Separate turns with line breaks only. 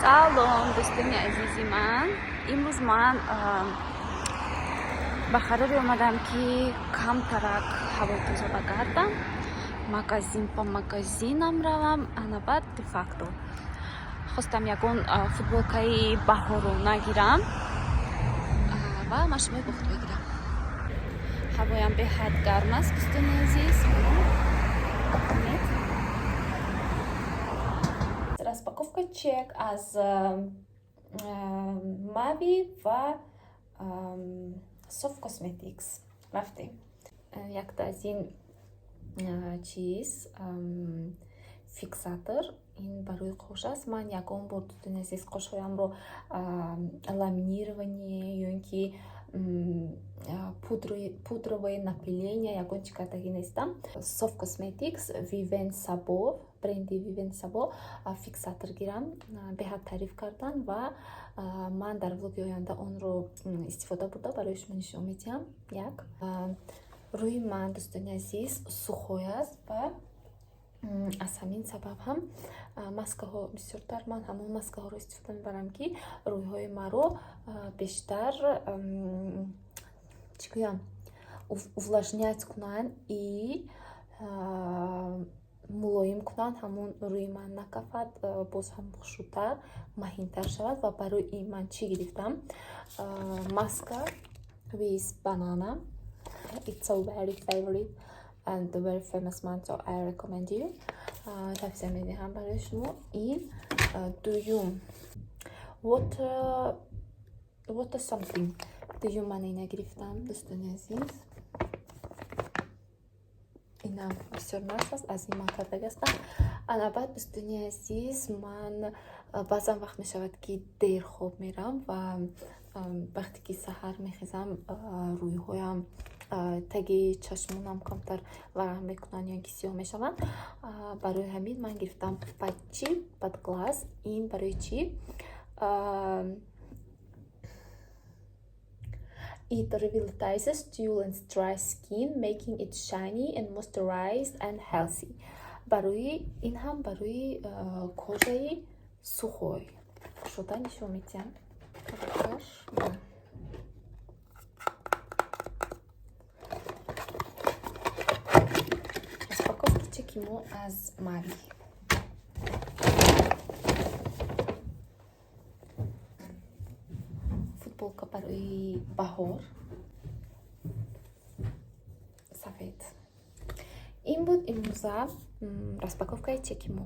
Салом, дӯстони азизи ман. Имрӯз ман ба қароре омадам, ки камтарак ҳавои тоза багардам, магазин по магазинам равам. Ана баъд де-факто хостам ягон футболкаи баҳорона гирам ва машинаи бохт бигирам. Ҳавоям беҳад гарм аст, дӯстони азиз. Бинед.
Распаковка чек аз Мави ва Soft Cosmetics. Рафтем. Якта аз ин чиз, фиксатор, ин барои қош аст. Ман ягон бор, дӯстони азиз, қошҳоямро ламинирование ё ин ки пудровое напыление ягон чӣ кардагӣ нестам. Soft Cosmetics Vivienne Sabo, бренди Vivienne Sabo фиксатор гирам. Беҳад таъриф кардан ва ман дар влоги оянда онро истифода бурда, барои шумо нишон медиҳам. Як рӯи ман, дӯстони азиз, сухой аст ва аз ҳамин сабаб ҳам маскаҳо бисёртар, ман ҳамон маскаҳоро истифода мебарам, ки рӯйҳои маро бештар, чӣ гӯям, увлажнять кунанд и мулоим кунанд, ҳамон рӯи ман накафад, боз ҳам хушрӯтар, маҳинтар шавад. Ва барои ин ман чӣ гирифтам? Маска with banana. It's a very favorite and very famous one, so I recommend you. Тавсия медиҳам барои шумо. Ин дуюм water something. Дуюм ман ина гирифтам, дӯстони азиз. Инам бисёр нағз аст, аз ин ман кардаги ҳастам. Ана баъд, дӯстони азиз, ман баъзан вақт мешавад, ки дер хоб мерам ва вақте ки саҳар мехезам, рӯйҳоям, таги чашмонам камтар варам мекунанд ё ин ки сиёҳ мешаванд. Барои ҳамин ман гирифтам патчи под глаз. Ин барои чӣ? It revitalizes dull and dry skin, making it shiny and moisturized and healthy. Барои ин ҳам барои кожаи сухой шуда нишон медиҳам. Коробкаш. Распаковки чеки мо аз Мави. Футболка барои баҳор, сафед. Ин буд имрӯза распаковкаи чеки мо.